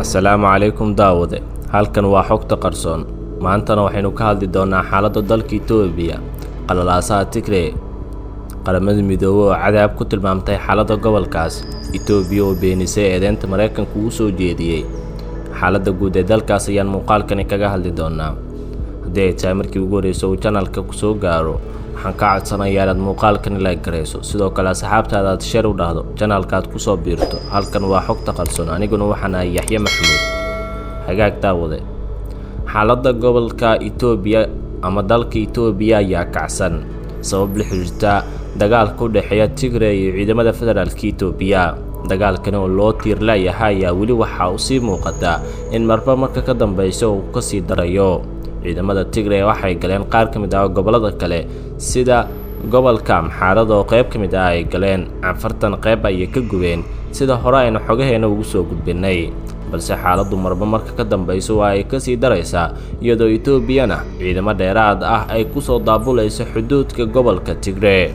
Assalaamu calaykum daawade, halkan waa Xogta Qarsoon. Maantana waxaynu ka hadli doonaa xaaladda dalka Itoobiya, qalalaasaha Tigree, Qaramada Midoobey oo cadaab ku tilmaamtay xaaladda gobolkaas, Itoobiya oo beenisay eedeynta Maraykanku uu soo jeediyey. Xaaladda guud ee dalkaas ayaan muuqaalkani kaga hadli doonaa. Haddii ay tahay markii ugu horreysa uu channelka kusoo gaaro, waxaan kaa codsanayaa inaad muuqaalkani like garayso, sidoo kale asxaabtaada aad share u dhahdo, channelka aad kusoo biirto. Halkan waa Xogta Qarsoon, aniguna waxaan ahay Yaxye Maxamuud. Hagaag daawade, xaaladda gobolka Itoobiya ama dalka Itoobiya ayaa kacsan sabab la xiriirta dagaalka u dhexeeya Tigray iyo ciidamada federaalka Itoobiya. Dagaalkani oo loo tiir laayahay ayaa weli waxaa u sii muuqata in marba marka ka dambeysa uu kasii darayo. Ciidamada Tigray waxay galeen qaar ka mid ah gobollada kale, sida gobolka Amxaarada oo qayb ka mid ah ay galeen, Canfartan qayb ayay ka gubeen, sida hore aynu xogaheena ugu soo gudbinay. Balse xaaladdu marba marka ka dambeysa waa ay kasii daraysaa, iyadoo Etoobiyana ciidamo dheeraad ah ay kusoo daabulayso xuduudka gobolka Tigree.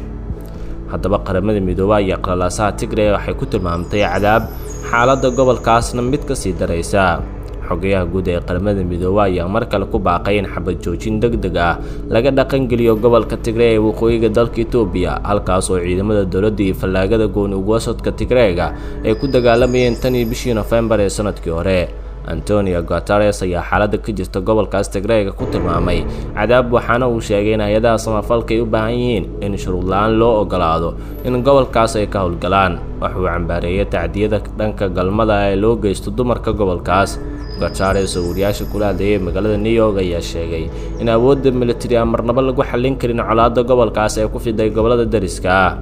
Haddaba Qaramada Midoobey ayaa qalalaasaha Tigree waxay ku tilmaamtay cadaab, xaaladda gobolkaasna mid kasii daraysa. Xogayaha guud ee Qaramada Midoobey ayaa mar kale ku baaqay in xabad joojin deg deg ah laga dhaqangeliyo gobolka Tigree ee waqooyiga dalka Itoobiya, halkaas oo ciidamada dowladda iyo fallaagada gooni ugoosodka Tigreega ay ku dagaalamayeen tan iyo bishii Nofembar ee sanadkii hore. Antonio Guterres ayaa xaaladda ka jirta gobolkaas Tigreega ku tilmaamay cadaab, waxaana uu sheegay in hay-adaha samafalka ay u baahan yihiin in shuruud la-aan loo ogolaado in gobolkaas ay ka howlgalaan. Wuxuu cambaareeyay tacdiyada dhanka galmada ee loo geysto dumarka gobolkaas. Guterres oo wariyaasha kula hadlayay magaalada New York ayaa sheegay in awoodda militari aan marnabo lagu xallin karin colaadda gobolkaas ee ku fiday gobolada dariska ah.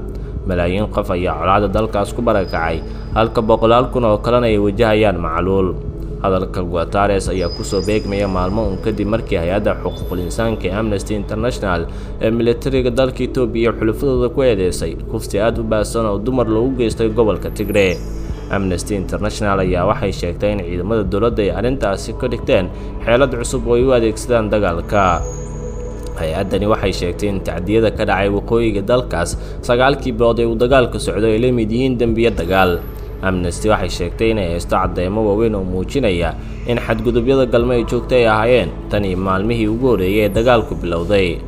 Malaayiin qof ayaa colaadda dalkaas ku barakacay, halka boqolaal kun oo kalena ay wajahayaan macluul. Hadalka Guterres ayaa kusoo beegmaya maalmo uun kadib markii hay-adda xuquuqul insaanka ee Amnesty International ee militariga dalka Itoobiya iyo xulufadooda ku eedeysay kufsi aad u baahsan oo dumar loogu geystay gobolka Tigree. Amnesty International ayaa waxay sheegtay in ciidamada dowladda ay arrintaasi ka dhigteen xeelad cusub oo ay u adeegsadaan dagaalka. Hay-addani waxay sheegtay in tacdiyada ka dhacay waqooyiga dalkaas 9kii bilood ee uu dagaalka socdo ay la mid yihiin dembiyo dagaal. Amnesty waxay sheegtay inay haysto cadeymo waaweyn oo muujinaya in xadgudubyada galmo ay joogta ay ahaayeen tan iyo maalmihii ugu horreeyay ee dagaalku bilowday.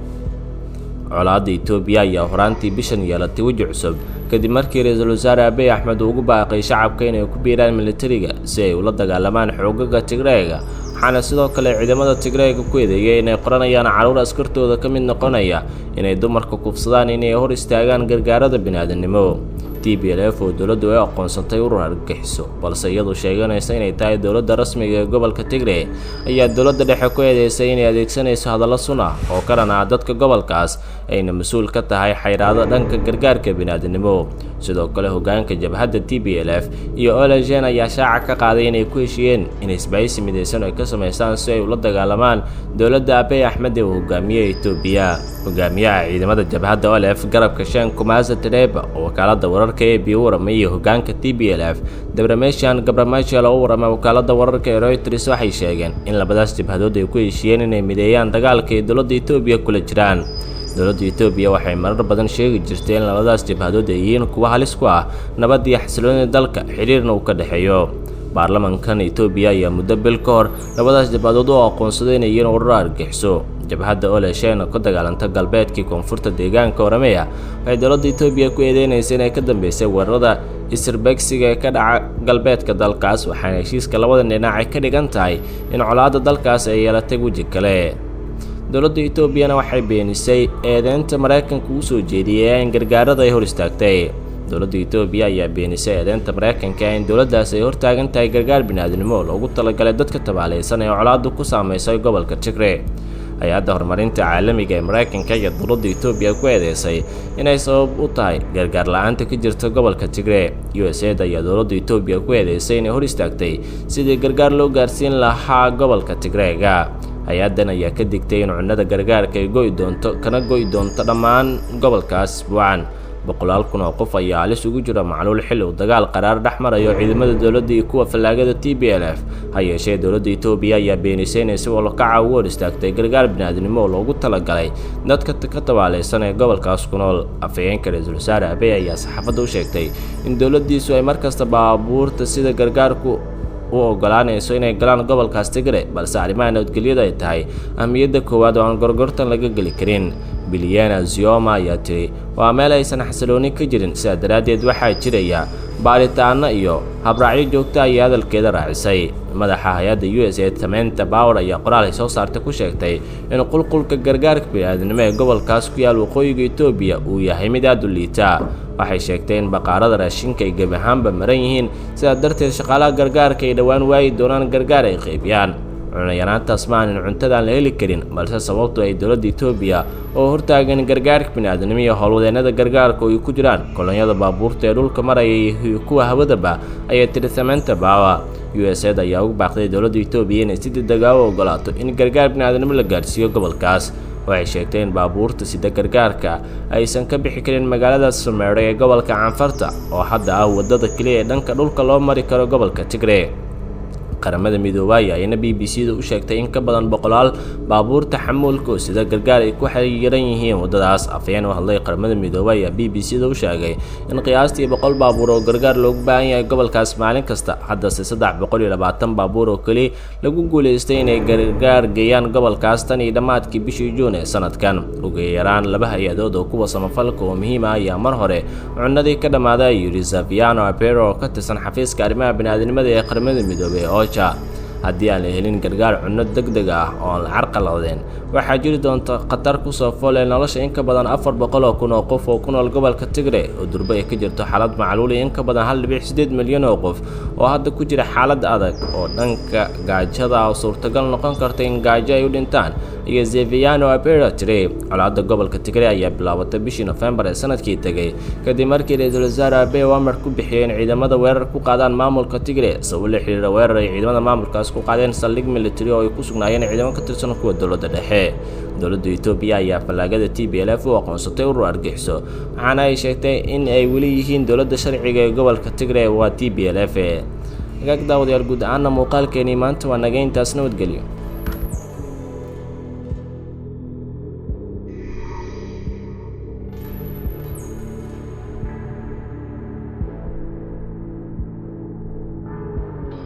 Colaadda Itoobiya ayaa horaantii bishan yeelatay weji cusub kadib markii ra-iisul wasaare Abiy Axmed uu ugu baaqay shacabka inay ku biiraan militariga si ay ula dagaalamaan xoogaga Tigreega, waxaana sidoo kale ciidamada Tigreega ku eedeeyay inay qoranayaan carruur askartooda ka mid noqonaya, inay dumarka kufsadaan, inay hor istaagaan gargaarada bini'aadanimo. TPLF oo dowladdu ay aqoonsatay urur argagixiso, balse iyadu sheeganaysa inay tahay dowladda rasmiga ee gobolka Tigree, ayaa dowladda dhexe ku eedeysay inay adeegsanayso hadallo sun ah oo ka dhan ah dadka gobolkaas, ayna mas-uul ka tahay xayraado dhanka gargaarka bini'aadanimo. Sidoo kale hogaanka jabhadda TPLF iyo OLA-Shane ayaa shaaca ka qaaday inay ku heshiiyeen in isbahaysi midaysan ay ka samaystaan si ay ula dagaalamaan dowladda Abiy Axmed ee uu hogaamiyey Itoobiya. Hogaamiyaha ciidamada jabhadda OLF garabka Shan, Kumasa Tedeba, oo wakaalada wararka ee B u waramay, iyo hogaanka TPLF Debretsion Gebremichael oo u waramay wakaalada wararka ee Reuters, waxay sheegeen in labadaas jabhadood ay ku heshiiyeen inay mideeyaan dagaalka ay dowladda Itoobiya kula jiraan. Dowladda Itoobiya waxay marar badan sheegi jirtay in labadaas jabhadood ay yihiin kuwa halis ku ah nabadda iyo xasiloonida dalka, xiriirna uu ka dhexeeyo. Baarlamankan Itoobiya ayaa muddo bil ka hor labadaas jabhadood u aqoonsaday inay yihiin ururo argagixiso. Jabhadda OLA-Shane ka dagaalanta galbeedkii koonfurta deegaanka Oromiya waxay dowladda Itoobiya ku eedeynaysa inay ka dambeysay weerarada isirbeegsiga ee ka dhaca galbeedka dalkaas, waxaana heshiiska labadan dhinac ay ka dhigan tahay in colaadda dalkaas ay yeelatay weji kale. Dowladda Etoobiyana waxay beenisay eedeynta Maraykanka uu soo jeediyey in gargaarada ay hor istaagtay. Dowladda Itoobiya ayaa beenisay eedeynta Maraykanka in dowladdaas ay hortaagan tahay gargaar bini'aadanimo oo loogu talagalay dadka tabaaleysan ee colaaddu ku saameysay gobolka Tigree. Hay-adda horumarinta caalamiga ee Maraykanka ayaa dowladda Itoobiya ku eedeysay inay sabab u tahay gargaar la-aanta ka jirta gobolka Tigree. USAID ayaa dowladda Itoobiya ku eedeysay inay hor istaagtay sidii gargaar loo gaarsiin lahaa gobolka Tigreega. Hay-addan ayaa ka digtay in cunnada gargaarka ay go'i doonto, kana go'i doonto dhammaan gobolkaas isbuucan. Boqolaal kun oo qof ayaa halis ugu jira macluul xilli uu dagaal qaraar dhex marayo ciidamada dowladda iyo kuwa fallaagada TPLF. Ha yeeshee, dowladda Itoobiya ayaa beenisay inay si walakaca ugu hor istaagtay gargaar bini'aadanimo oo loogu talagalay dadka ka tabaaleysan ee gobolkaas ku nool. Afhayeenka ra-iisul wasaare Abiy ayaa saxaafadda u sheegtay in dowladdiisu ay markasta baabuurta sida gargaarku u ogolaanayso inay galaan gobolkaas Tigray, balse arrimaha nabadgelyada ay tahay ahmiyadda koowaad oo aan gorgortan laga geli karin. Bilyana Zioma ayaa tiri waa meel aysan xasilooni ka jirin, sidaa daraaddeed waxaa jiraya baaritaano iyo habraacyo joogta ayaa hadalkeeda raacisay. Madaxa hay-adda USAID Samantha Power ayaa qoraal ay soo saartay ku sheegtay in qulqulka gargaarka bini'aadanimo ee gobolkaas ku yaal waqooyiga Itoobiya uu yahay mid aad u liita. Waxay sheegtay in baqaarada raashinka ay gebi ahaanba maran yihiin, sidaa darteed shaqaalaha gargaarka ay dhowaan waayi doonaan gargaar ay qaybiyaan. Cunayaraantaas ma aanin cuntadaan la heli karin, balse sababtu ay dowladda Itoobiya oo hortaagan gargaarka bini'aadanimo iyo howlwadeennada gargaarka oo ay ku jiraan kolonyada baabuurta ee dhulka maraya iyo kuwa hawadaba, ayaa tiri Samantha Power. USAID ayaa ugu baaqday dowladda Itoobiya inay si degdeg ah u ogolaato in gargaar bini'aadanimo la gaarsiiyo gobolkaas. Waxay sheegtay in baabuurta sida gargaarka aysan ka bixi karin magaalada Someero ee gobolka Canfarta oo hadda ah wadada kaliya ee dhanka dhulka loo mari karo gobolka Tigray. Qaramada Midoobay ayaana BBC da u sheegtay in ka badan boqolaal baabuurta xamuulka oo sida gargaar ay ku xayiran yihiin waddadaas. Afhayeen u hadlay Qaramada Midoobay ayaa BBC da u sheegay in qiyaastii 100 baabuur oo gargaar loogu baahan yahay gobolkaas maalin kasta, haddase 320 baabuur oo keli lagu guuleystay inay gargaar geeyaan gobolkaas tan iyo dhammaadkii bishii Juun ee sanadkan. Ugu yaraan laba hay-adood oo kuwa samafalka oo muhiim ah ayaa mar hore cunadii ka dhammaaday, ayuu yidhi Zaviano Apero oo ka tirsan xafiiska arrimaha bini'aadanimada ee Qaramada Midoobay ee OCHA. Haddii aan la helin gargaar cunno degdeg ah oo aan la carqaladeen, waxaa jiri doonta khatar kusoo fool ee nolosha in ka badan 400,000 oo qof oo ku nool gobolka Tigray oo durba ay ka jirto xaalad macluul iyo in ka badan 1.8 milyan oo qof oo hadda ku jira xaalad adag oo dhanka gaajada ah oo suurtagal noqon karta in gaajo ay u dhintaan, iyo Zeviano Apero tiri. Colaadda gobolka Tigray ayaa bilaabatay bishii Nofembar ee sanadkii tegay, kadib markii ra-iisul wasaare Abiy uu amar ku bixiyay in ciidamada weerar ku qaadaan maamulka Tigray sabab la xiriira weerar ay ciidamada maamulkaas ku qaadeen saldhig military oo ay ku sugnaayeen ciidamo ka tirsan kuwa dowladda dhexe. Dowladda Itoobiya ayaa fallaagada TPLF u aqoonsatay urur argagixiso, waxaana ay sheegtay in ay weli yihiin dowladda sharciga ee gobolka Tigray waa TPLF. Hagaag daawadayaal, guud ahaana muuqaalkeenii maanta waa naga intaas, nabadgelyo.